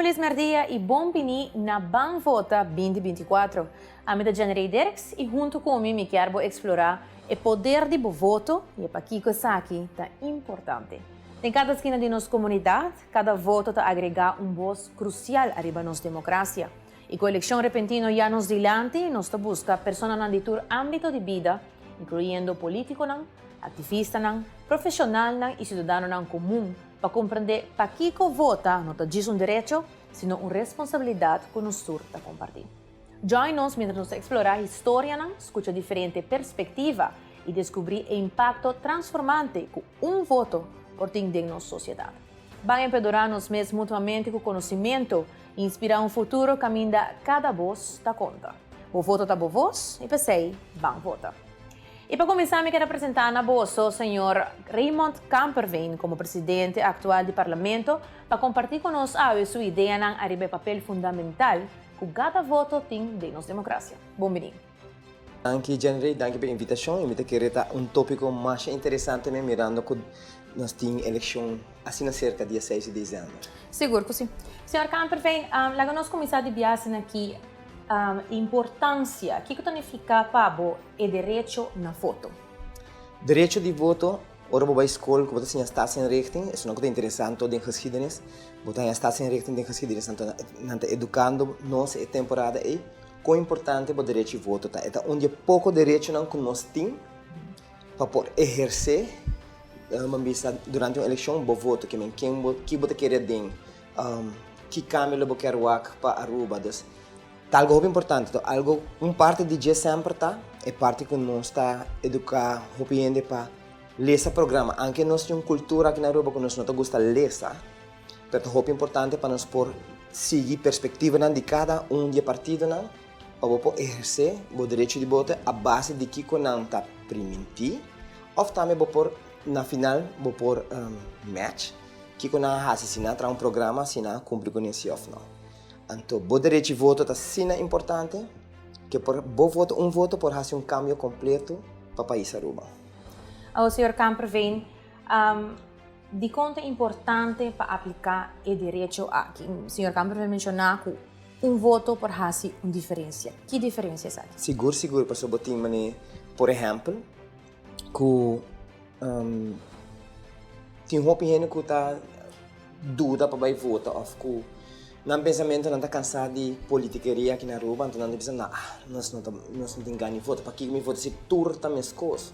Feliz merdia y bon bini na Ban Vota 2024. Ami ta Jenny Dirks y hunto cu mi mi kier bo explora e poder di bo voto y e pakico esaki ta importante. Den cada skina di nos comunidad, cada voto ta agrega un voz crucial ariba nos democracia. Y cu eleccion repentino ya nos dilanti, nos ta busca personanan di tur ambito di bida, incluyendo politiconan, activistanan, profesionalnan y ciudadanonan comun, pa comprende pakico vota no ta djis un derecho, sino un responsabilidad cu nos tur ta comparti. Join nos mientras nos explora historianan, scucha diferente perspectiva y descubri e impacto transformante cu un voto por tin den nos sociedad. Ban empodera nos mes mutuamente cu conocimento y inspira un futuro caminda cada voz ta conta. Bo voto ta bo voz y p'esey, ban vota. Y pa cuminsa, mi kier presenta na boso señor Raymond Kamperveen como presidente actual di Parlamento pa comparti cu nos su ideanan ariba e papel fundamental cu cada voto tin den nos democracia. Bon bini. Danki, Jenny, danki pa e invitacion. Mi ta kere ta un topico mas interesante mes, mirando cu nos tin eleccion asina cerca, dia 6 di december. Sigur cu si. Señor Kamperveen, laga nos cuminsa di biaha aki importancia. Kico ta significa pa bo e derecho na voto? Derecho di voto, ora bo bay scol, cu bo ta siña staatsinrichting, esey ta interesante den geschiedenis. Bo ta staatsinrichting den geschiedenis, nan ta educando nos e temporada ey, con importante e derecho di voto ta. Ta un di poco derechonan cu nos tin pa por eherce bisa durante un eleccion bo voto, kiermen ken bo ki bo ta kere den ki cambio bo kier wak pa Aruba. Dus ta algo hopi importante, to algo un parti di dje semper ta e parti cu nos ta educa hopi hende pa lesa programa, aunke nos tin un cultura aki na Aruba cu nos no ta gusta lesa, pero ta hopi importante pa nos por sigui perspectivanan di cada un di e partidonan pa bo por eherce bo derecho di voto a base di kico nan ta priminti of tambe bo por na final bo por match kico nan a haci, si nan traha un programa, si nan a cumpli cu esey of no. Anto, bo derecho di voto ta asina importante cu por bo voto, un voto por haci un cambio completo pa pais Aruba. Oh, señor Kamperveen, di con ta importante pa aplica e derecho aki? Señor Kamperveen a menciona cu un voto por haci un diferencia. Ki diferencia esaki? Sigur, pasobra bo tin mane, por ehempel, cu tin hopi hende cu ta duda pa bay vota of cu nan pensamento nan ta cansa di politikeria aki na Aruba, anto nan ta bisa: "Ah, nos no tin gana di vota, pakico mi vota si tur ta mescos?"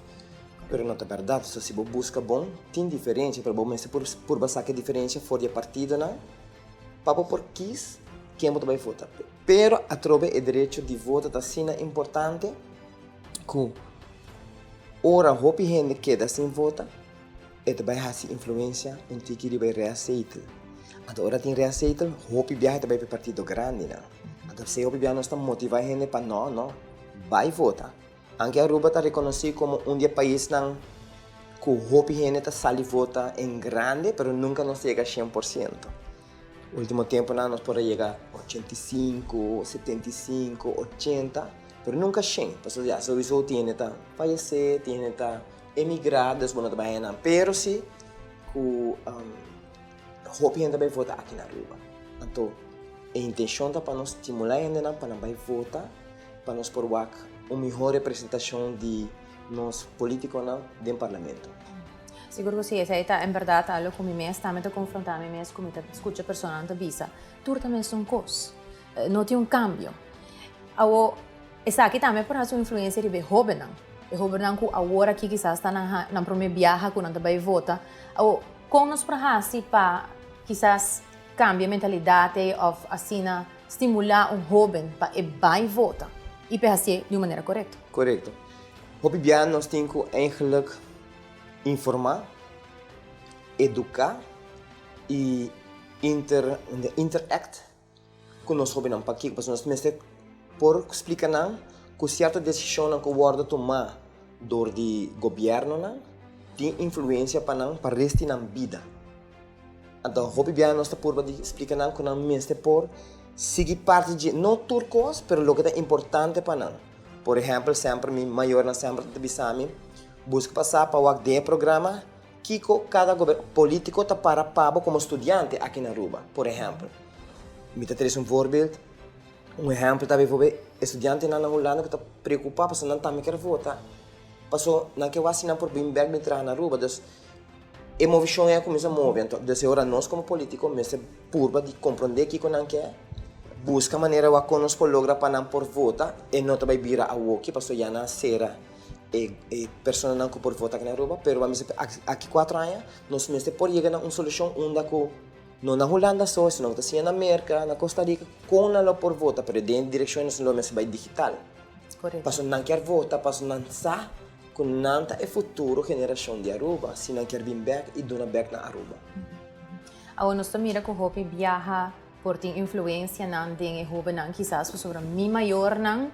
Pero no ta berdad, so si bo busca bon, tin diferencia, pero bo mester por saca diferencia for di partidonan pa bo por kies ken bo ta bay vota. Pero atrobe e derecho di voto ta asina importante cu ora hopi hende keda sin vota, e ta bay haci influencia un tiki riba e restzetel. Anto ora tin restzetel, hopi biaha ta bay pa partido grandinan. Anto si hopi biaha nos ta motiva hende pa no, bay vota. Aunke Aruba ta reconoci como un di e paisnan cu hopi hende ta sali vota en grande, pero nunca nos yega 100%. Ultimo temponan nos por a yega 85, 75, 80, pero nunca 100. Pasobra ya, sowieso tin hende ta fayece, tin hende ta emigra, dus bo no ta bay nan. Pero si, cu hopi hende ta bay vota aki na Aruba. Anto, e intencion ta pa nos stimula hendenan pa nan bay vota, pa nos por wak un miho representacion di nos politiconan den Parlamento. Sigur cu si, esey ta en berdad algo cu mi mes tambe ta confronta mi mes, cu mi ta scucha personanan ta bisa: "Tur ta mesun cos, no tin un cambio." Awo, esaki tambe por haci un influencia riba e hobennan. E hobennan cu awor aki kisas ta nan prome biaha cu nan ta bay vota. Awo, con nos por haci pa kisas cambia mentalidad of asina stimula un hoben pa e bay vota y pa haci di un manera corecto? Corecto. Hopi biaha nos tin cu eigenlijk informa, educa y interact cu nos hobennan. Pakico? Pasobra nos mester por explica nan cu cierto decisionnan cu wordo toma door di gobiernonan tin influencia pa nan pa resto di nan bida. Anto, hopi biaha nos ta purba di explica nan cu nan mester por sigui parti di no tur cos, pero loke ta importante pa nan. Por ehempel, semper mi mayornan semper ta bisa mi: "Busca pa sa pa wak den e programa kico cada politico ta para pa bo como studiante aki na Aruba, por ehempel." Mi ta trese un voorbeeld, un ehempel ta bijvoorbeeld estudiantenan na Hulanda ku ta preocupa pasobra nan tambe kier vota, paso nan ke wak si nan por bin bek bin traha na Aruba. Dus e movishon ei a kuminsá move. Anto dus e ora nos komo politiko mester purba di komprondé kiko nan ke, buska manera wak kon nos por logra pa nan por vota. E no ta bai bira awoki pasobra ya nan a sera e e personanan ku por vota aki na Aruba, pero a mester aki 4 aña nos mester por yega na un solushon unda ku no na Hulanda so, sino ku ta siña na Merka, na Costa Rica, kon nan lo por vota, pero den direkshon nos lo mester bai digital. Pasobra nan kier vota, pasobra nan sa ku nan ta e futuro generashon di Aruba, si nan kier bin bek i duna bek na Aruba. Awor nos ta mira ku hopi biaha por tin influensianan den e hobennan kisas pasobra mi mayornan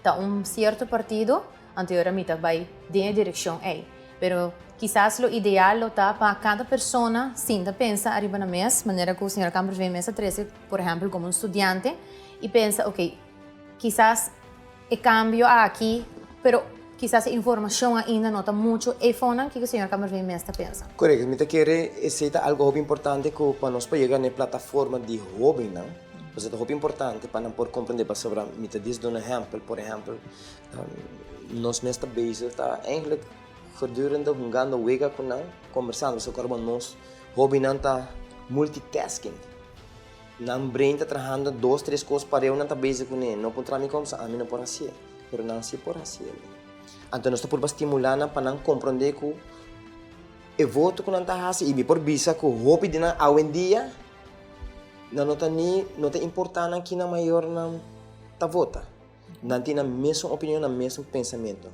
ta un sierto partido, anto e ora mi ta bai den e direkshon ei. Pero kisas lo ideal lo ta pa kada persona sinta pensa ariba nan mes, manera ku señora Kamperveen mes a trese por ehèmpel komo un studiante i pensa ok, kisas e kambio aki, pero kisas e informashon ainda no ta muchu eifonan, kiko señor Kamperveen mes ta pensa? Korekto, mi ta kere esei ta algu hopi importante ku pa nos por yega na e plataforma di hóbennan, pasobra ta hopi importante pa nan por komprendé pasobra mi ta dis duna ehèmpel, por ehèmpel nos mes ta bezig ta eigenlijk gedurende hungando wega ku nan, kombersando, pasobra ku nos hóbennan ta multitasking. Nan brain ta trahando dos, tres kos pareu nan ta bezig kuné. No puntra mi kon, ami no por hasié, pero nan si por hasié. Anto nos ta purba stimulá nan pa nan komprondé ku e voto ku nan ta hasi, i mi por bisa ku hopi di nan awendia nan no ta ni, no ta importá nan kina mayornan ta vota. Nan tin nan mesun opinion, nan mesun pensamentu.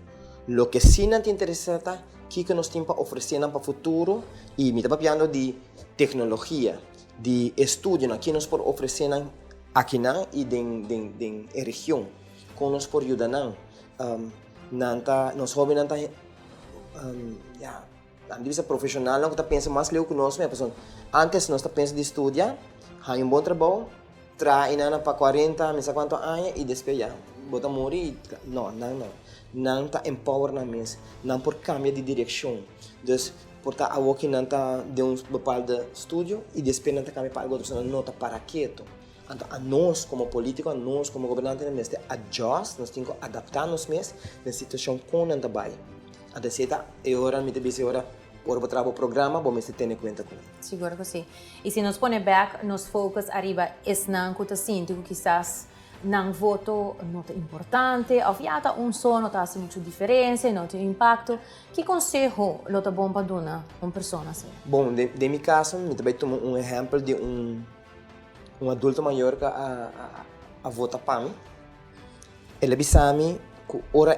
Loke sí nan ta interesá ta kiko nos tin pa ofresé nan pa futuro i mi ta papiando di teknologia, di estudionan, ki nos por ofresé nan akinan i den den den e region, kon nos por yuda nan. Nan ta, nos hóbennan ta ya, nan di bisa profeshonalnan ku ta pensa mas leu ku nos mes, pasobra ántes nos ta pensa di studia, haña un bon trabou, Traha i nan pa 40, mi sa cuanto aña y despues ya bo ta muri y no, nan no. Nan ta empower nan mes, nan por cambia di direccion. Dus por ta awoki nan ta den un bepaalde studio y despues nan ta cambia pa algo otro, so nan no ta para keto. Anto anos como politico, anos como gobernantenan mester adjust, nos tin cu adapta nos mes na e situacion con nan ta bay. Anto esey ta e ora mi ta bisa e ora, ora bo traha bo programa bo mester tene cuenta cu nan. Sigur cu si. I si nos pone bek nos focus ariba esnan cu ta sinti cu kisas nan voto no ta importante of ya ta un so no ta haci mucho diferencia y no tin un impacto, ki conseho lo ta bon pa duna un persona asina? Bon, den mi caso mi ta bay tuma un ehempel di un un adulto mayor cu a a vota pa mi. El a bisa mi cu ora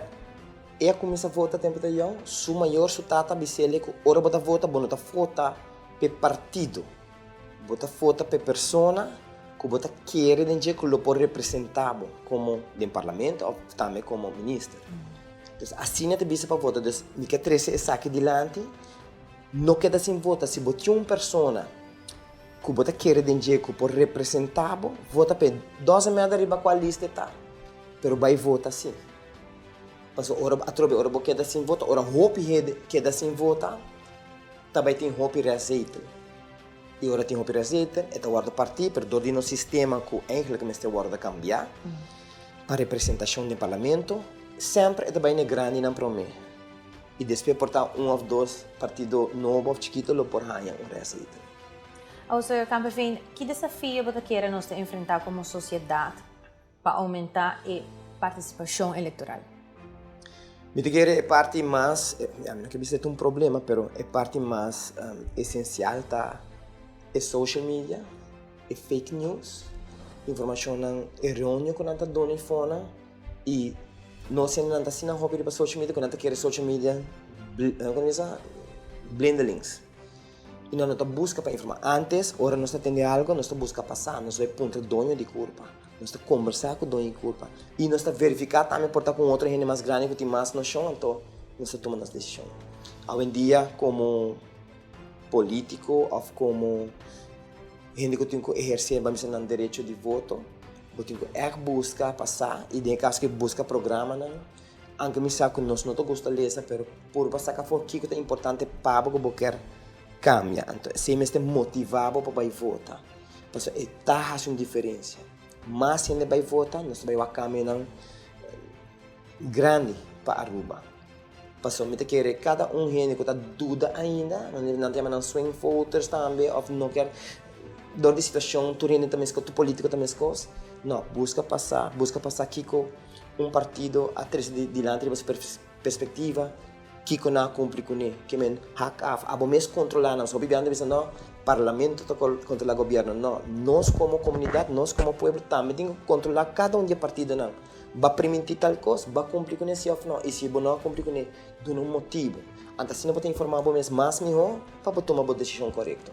e a cuminsa vota tempo ta yong, su mayor, su tata a bis'el cu ora bo ta vota bo no ta vota p'e partido. Bo ta vota p'e persona ku bo ta kere den dje ku lo por representá bo komo den parlamento òf tambe komo minister. Dus asina ta bisa pa vota. Dus mi ke trese esaki dilanti, no keda sin vota. Si bo tin un persona ku bo ta kere den dje ku por representá bo, vota p'e. Doesn't matter riba kua lista e ta, pero bai vota si. Pasobra ora atrobe ora bo keda sin vota, ora hopi hende keda sin vota, Ta bai tin hopi rèstzetel. I ora tin hopi rèstzetel, e ta wòrdu partí, pero dor di nos sistema ku eigentlik mester wòrdu kambiá pa representashon den parlamento, semper e ta bai na e grandinan promé. I despues por ta un òf dos partido nobo òf chikito lo por haña un rèstzetel. Awor, señor Kamperveen, ki desafio bo ta kere nos ta enfrentá komo sosiedat pa oumentá e partisipashon elektoral? Mi ta kere e parti mas, ya mi no ke bisa e ta un problema, pero e parti mas esensial ta e social media, e fake news, informashonnan eroneo ku nan ta duna i fona i nos hendenan ta asina hopi riba social media ku nan ta kere social media, komo bisa, blindelings. I nan no ta buska pa informa. Antes, ora nos ta tende algo, nos ta buska pa sa, nos bai puntra doño di kurpa. Nos ta kombersá ku doño di kurpa. I nos ta verifiká tambe por ta ku un otro hende mas grandi ku tin mas noshon, anto nos ta tuma nos desishon. Awendia komo polítiko òf komo hende ku tin ku ehersé ban bisa nan derecho di voto, bo tin ku ègt buska pa sa i den e kaso ke buska programanan. Anke mi sa ku nos no ta gusta lesa, pero purba saka afó kiko ta importante pa bo ku bo kier kambia. Anto esei mester motivá bo pa bai vota. Pasobra e ta hasi un diferensia. Mas hende bai vota, nos ta bai wak kambionan grandi pa Aruba. Pasobra mi ta kere kada un hende ku ta duda ainda, nan ta yama nan swing voters tambe òf no kier dor di situashon tur hende ta meskos, tur politiko ta meskos. No, buska pa sa, buska pa sa kiko un partido a trese dilanti riba su perspektiva, kiko nan a kumpli kuné. Ke men hak af, abo mes kontrolá nan. So hopi biaha nan ta bisa no, parlamento ta kontrolá gobièrnu. No, nos komo komunidat, nos komo pueblo tambe tin ku kontrolá kada un di e partidonan. Bo a primintí tal kos, bo a kumpli kuné si òf no? I si bo no a kumpli kuné, duna un motibu. Anto asina bo ta informá bo mes mas mihó pa bo tuma bo desishon korekto.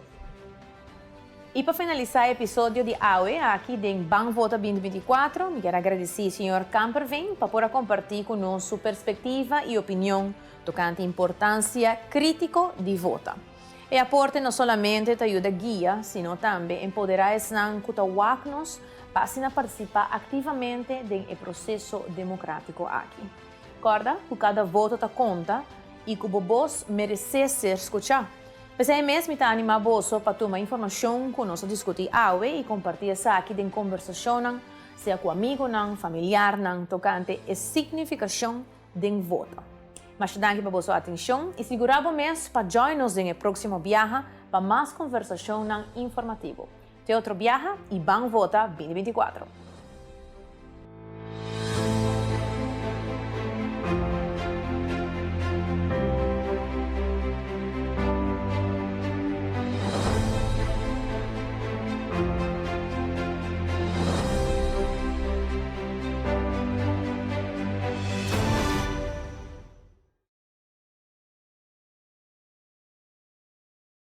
I pa finalisá e episodio di awe aki den Ban Vota 2024, mi kier a gradisí señor Kamperveen pa por a kompartí ku nos su perspektiva i opinion tokante importansia krítiko di vota. E aporte no solamente ta yuda guia, sino tambe empoderá esnan ku ta wak nos pa asina partisipá aktivamente den e proseso demokrátiko aki. Kòrda ku kada voto ta konta i ku bo bos meresé ser skuchá. P'esei mes mi ta animá boso pa tuma informashon ku nos a diskutí awe i kompartí esaki den kombersashonnan, sea ku amigunan, familiarnan, tokante e signifikashon den vota. Masha danki pa boso atenshon i sigurá bo mes pa join nos den e próksimo biaha pa mas konversashonnan informativo. Te otro biaha i ban vota 2024!